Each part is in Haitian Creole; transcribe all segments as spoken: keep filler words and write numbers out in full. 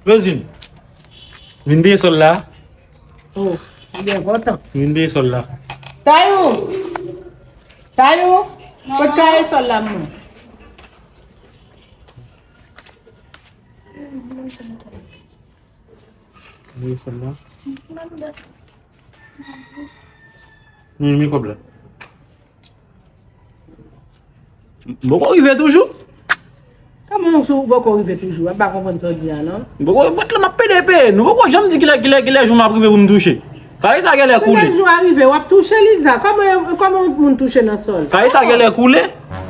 Rosine, vin peye sòl la. Oh, li byen kontan. Vin peye sòl la. Tayou! Tayou! Kot kaye sòl la, mwen? Peye sòl la. Men, men kòb la. M poko rive toujou. Kòman w sou poko rive toujou? M pa konprann sa w di a, non. M poko, mwen la, m ap pede peye. Nou poko janm di kilè, kilè, kilè jou m ap rive pou m touche. Kaye sa genlè koule. Kilè jou a rive, w ap touche, Liza. Kòman, kòman yon moun touche nan sòl? Kaye sa genlè koule.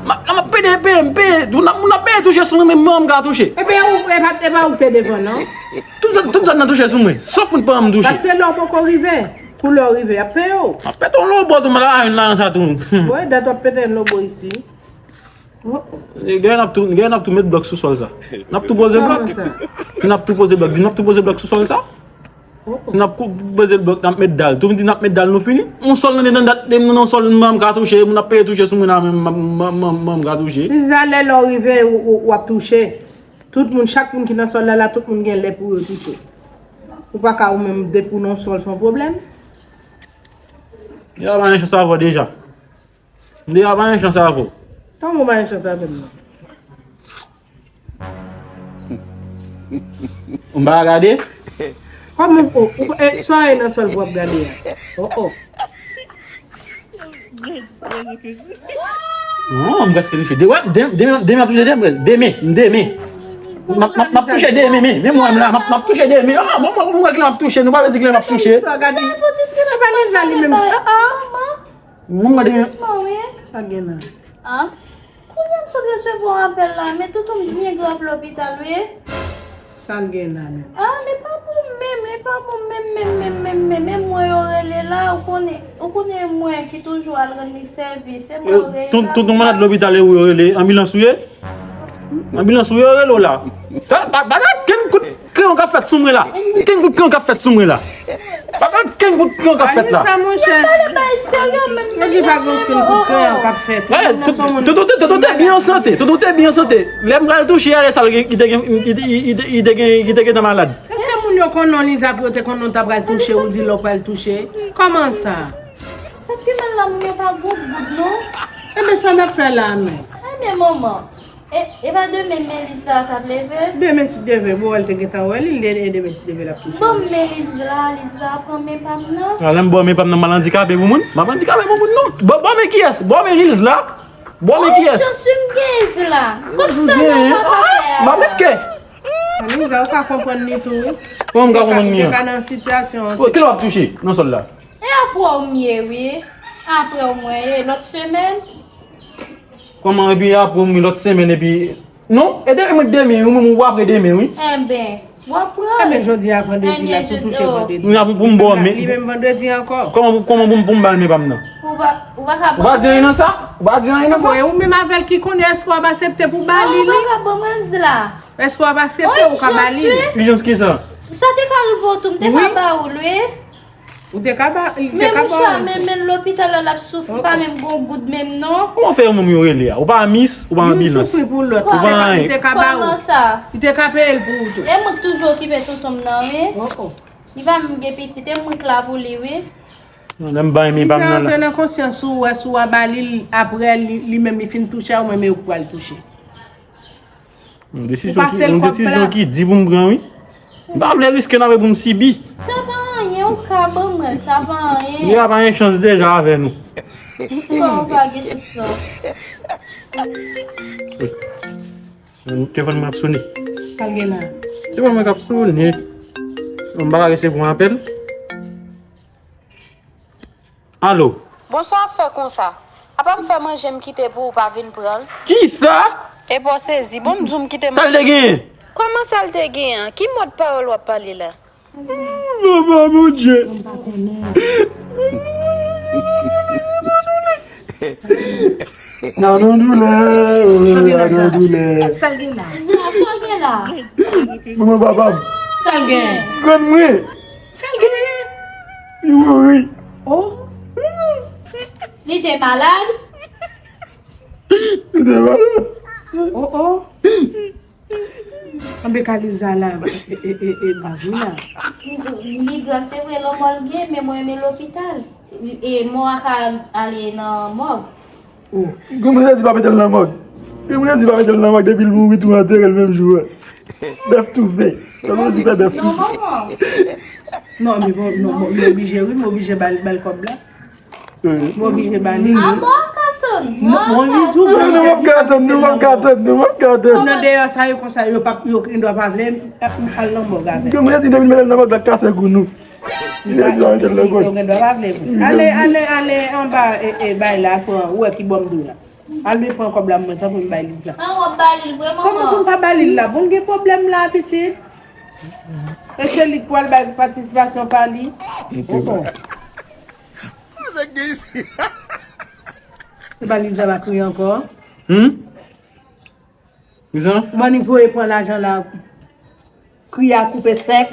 M ap, la, m ap pede peye, m peye. Moun ap, moun ap peye touche sou mwen, men mwen m ka touche. Ebyen, ou, e pa, e pa ou k te devan, non? Tout zòn, tout zòn nan touche sou mwen, sòf moun pa m touche. Paske lè w poko rive, pou lè w rive, y ap peye w. M ap pete yon lobo tou, m la, yon nan sa tou. Wi, dat w ap pete yon lobo isi. Oh, oh. Gen n ap tou, gen n ap tou met blòk sou sòl sa. N ap tou poze blòk. Kòman sa? N ap tou poze blòk. Di n ap tou poze blòk sou sòl sa. Oh, oh. N ap kou-, poze blòk, n ap met dal. Tou m di n ap met dal, nou fini. Yon sòl nan dedan dat, de moun yon sòl, mwen m ka touche, moun ap peye touche sou mwen la, men m, m, m, m, m, m ka touche. Deja lè lè w rive, w, w, w ap touche. Tout moun, chak moun ki nan sòl la, la, tout moun gen lè pou yo touche. Ou pa ka ou menm depi w nan sòl, se yon pwoblèm. Yo, pa gen chans avè w deja. M deja pa gen chans avè w. Kòman w pa gen chans avè m nan? Ou m pa gade? Kòman w, ou, e, sa w nan sòl pou w ap gade a? Oh, oh. Non, m prèske touche. De, wè, de, de, demen ap touche, demen, demen, demen. M ap, m ap, m ap touche demen, men, men mwen la, m ap, m ap touche demen. Ah, bon, mwen, mwen, mwen, m ap touche, nou pa vle di ki lè m ap touche. Sa gade. Sa fò ti silans. Sa Liza li menm. Ah, ah. Mwen mande. Doucement, wi. Sa gen la? Ah? Kounye a m sot resevwa yon apèl la, men toutou m byen grav lopital, wi. Sa l gen la menm? Ah, li pa bon menm, li pa bon menm, menm, menm, menm, menm, menm mwen yo rele la, ou konnen, ou konnen mwen ki toujou al rann li sèvis, se mwen yo rele la. Toutou malad lopital e ou yo rele, anbilans ou ye? Anbilans ou yo rele w la. Pa, pa, pa gen kenn kout kreyon k ap fèt sou mwen la. Kenn kout kreyon k ap fèt sou mwen la. Pa gen kenn kout kreyon k ap fèt la. Anita, monchè. Epi pa gen kenn kout kreyon k ap fèt. Tonton te, tonton te byen an sante. Tonton te byen an sante. Lè m pral touche a, lè sa l gen, li te gen, li te, li te, li te gen, li te gentan malad. Èske moun yo konnen w, Liza, pou yo te konnen w ta pral touche, ou di lè w pral touche? Kòman sa? Sa k pi mal la, moun yo pa goud goud, non. Ebyen, sa n ap fè la, men? Ebyen, manman. E, e pa demen men Liza t ap leve? Demen si Dye vle, bon, wè l te gentan wè li, e demen si Dye vle l ap touche. Bon, men Liza, Liza pran men pa m nan. A, lè m ba w men pa m nan, m al andikape pou moun? M ap andikape pou moun, non. Ba, ba w men kiyès? Ba w men Liza. Ba w men kiyès? Jan sou m gen Liza. Kòm sa nan papa fè a. M ap riske. Liza, ou ka konprann li tou, wi. Kòman m ka konprann li an? Li te ka nan sitiyasyon an tou. Kilè w ap touche nan sòl la? E apre w m ye, wi. Apre w mwen ye, lòt semèn. Kòman epi apre w m ye lòt semèn epi. Non, e demen mwen demen, ou menm ou apre demen, wi. Enben, w ap pran. Enben, jodi a vandredi la, si w touche vandredi. Kounya pou, pou m ba w men. Li menm vandredi ankò. Kòman, kòman pou m, pou m ba l men pa m nan? Ou pa, ou pa ka ban mwen. Ou pa di anyen nan sa? Ou pa di anyen nan sa? Bon, e ou menm avè l ki konnen, èske w ap aksepte pou w ba li li? Ou pa ka ban mwen Liza. Èske w ap aksepte ou ka ba li? Ijans ki sa? Sa te ka rive w tou, m te ka ba ou l, wi. Ou te ka ba, li te ka ba ou. Men mouche a, men, men lopital la, l ap soufri, pa menm gon goud menm non. Kòman fè yon moun yo rele a? Ou pa mis, ou pa anbilans. Youn soufri pou lòt. Ou pa anyen. Li te ka ba ou. Kòman sa? Li te ka peye l pou ou tou. E mwen k toujou okipe tonton m nan, wi. Oh, oh. Li pa menm gen pitit, e mwen k la pou li, wi. Lè m ba men pa m nan la. Li fè antre nan konsyans ou, wè si w a ba li, apre li, li menm li fin touche a, ou menm e ou k pral touche. Yon desizyon ki, yon desizyon ki di pou m pran, wi. M pa vle riske nan pou m sibi. Sa pa anyen, ou ka ban mwen l, sa pa anyen. Li a pa gen chans deja avè nou. Kòman ou pa gen chans non? Telefòn mwen ap sone. Sa l gen la? Telefòn mwen k ap sone. M pa ka resevwa apèl. Alo. Bon, sa w ap fè konsa? Apa m fè manje m kite pou ou pa vin pran l? Kisa? Epa w sezi. Bon, m di w m kite manje. Sa l te genyen? Kòman sa l te genyen an? Ki mòd pawòl w ap pale la? Papa Bondye. Nan yon doulè, wi, nan yon doulè. Sa l gen la? Sa l gen la? Manman papa m. Sa l gen? Grann mwen. Sa l genyen? Li mouri. Oh. Li te malad? Li te malad. Oh, oh. Anben Kaliza la, e, e, e, e, pa vre la. Li gran, se vre, lanmò l gen, men mwen renmen lopital. E mò a ka ale nan mòg. Oh. Granmoun nan di pa mete l nan mòg. Granmoun nan di pa mete l nan mòg, depi l mouri tou antere l menm jou a. Bèf toufe. Granmoun nan di fè bèf toufe. Non, men bon, non, bon, m oblije, wi, m oblije ba l, ba l kòb la. M oblije ba li. Ah, bon, w ap ka tann. Non, li di w. Non, nou p ap ka tann, nou p ap ka tann, nou p ap ka tann. Nan deyò sa yo konsa, yo p ap, yo gen dwa pa vle m al nan mòg avè l. Granmoun nan di depi l mete l nan mòg, l ap kase kou nou. Li di pa mete l nan mòg. Yo gen dwa pa vle m. Ale, ale, ale anba, e, e, bay la, pran, ou wè ki bò m dwe la. Al vin pran kòb la, mwen, tanpri m bay li la. An, w ap ba li l vre, manman? Kòman pou m pa ba li l la? Bon, gen pwoblèm la, pitit. E se li k pral bay patisipasyon pa li. Bon, bon. Se pa Liza va kriye ankò. Hmm? Liza? Bon, li voye pran lajan la. Kriye a koupe sèk.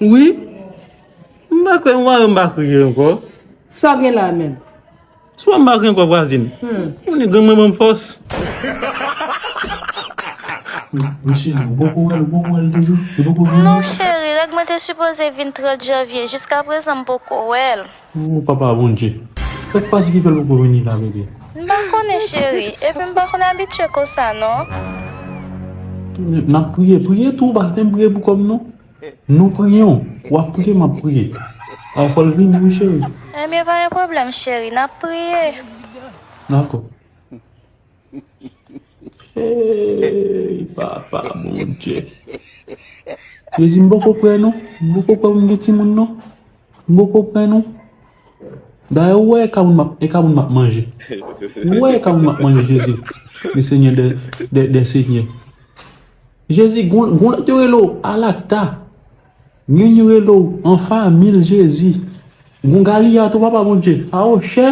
Wi. M pa kwè, m pa, m pa kriye ankò. Sa w gen la menm? Swa m pa gen ankò vwazin. Hmm. Ou ni granmoun ban m fòs. Mesye, ou poko wè l, ou poko wè l toujou? Ou poko vini? Non, cheri, règ mwen te sipoze vin trant janvye. Jiskaprezan, m poko wè l. Oh, papa Bondye. Kèk pase ki fè l poko vini la, bebe? M pa konnen, cheri. Epi m pa konn abitye konsa, non. N ap priye, priye tou, ou pa gentan priye pou kòm non. Nou priye w, w ap priye, m ap priye. A, fò l vini, wi, cheri. Ebyen, pa gen pwoblèm, cheri, n ap priye. Dakò. Hey, papa Bondye. Jezi, m poko prè, non. M poko prè pou m gen timoun, non. M poko prè, non. Dayè, ou wè e ka moun m ap, e ka moun m ap manje. Ou wè e ka moun m ap manje, Jezi. Le Senyè dè, dè, dè senyè. Jezi, gon, gon lòt yo rele w Alakta. Gen yo rele w Anfamil Jezi. Gon Galiya tou, papa Bondye. A, o chè,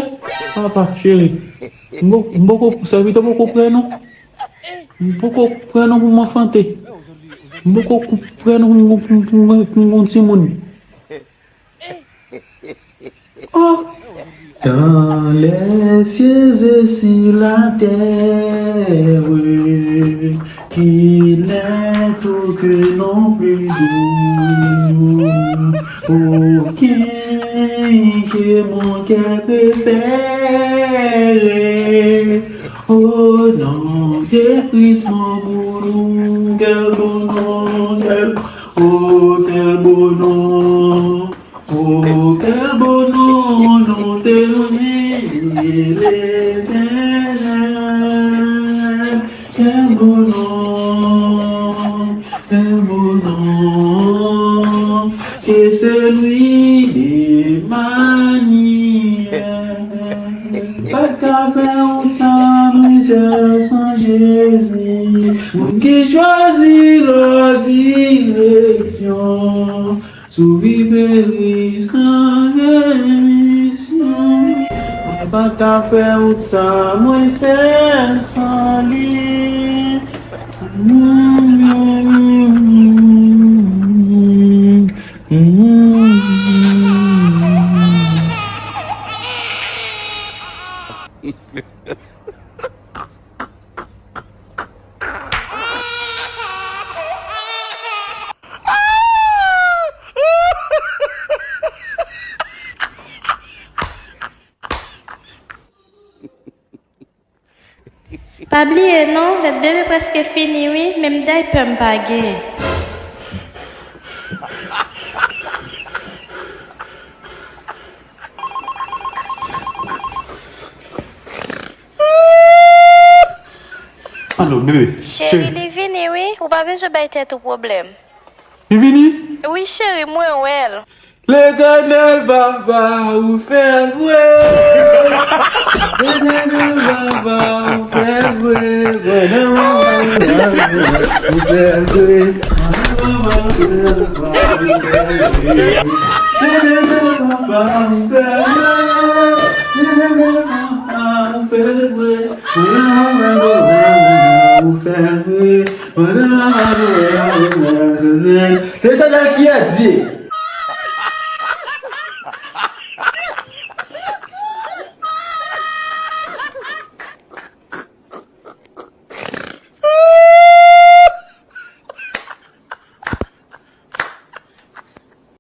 papa, cheri. M po-, m poko, sèvitè poko prè, non. M poko prè, non, pou m anfante. M poko prè, non, pou m, pou m, pou m, pou m gon timoun. Oh. Dans les cieux et sur la terre, qu'il est aucun nom plus doux, aucun que mon cœur peut faire. Au nom de Christ, mon boulou, quel bon nom, quel, oh, quel bon nom. Oh, quel beau nom, nom de l'Éternel. Quel beau nom, quel beau nom, que celui d'Emmanuel. Pa t ka fè wout sa, mwen sèl san Jezi. Moun ki chwazi lòt direksyon. Sou viperi san remisyon. Mwen pa ka fè wout sa, mwen sèl san li. Pa bliye non, lèt bebe prèske fini wi, menm daypè m pa gen. Alo, bebe. Cheri, cheri, li vini wi. Ou pa bezwen bay tèt ou pwoblèm. Li vini? Wi, cheri, mwen wè l. Letènèl Papa, ou fè l vre. Letènèl Papa, ou fè l vre. Ou fè l vre. Letènèl Papa, ou fè l vre. Letènèl Papa, ou fè l vre. Ou fè l vre. Se Letènèl ki est Dieu.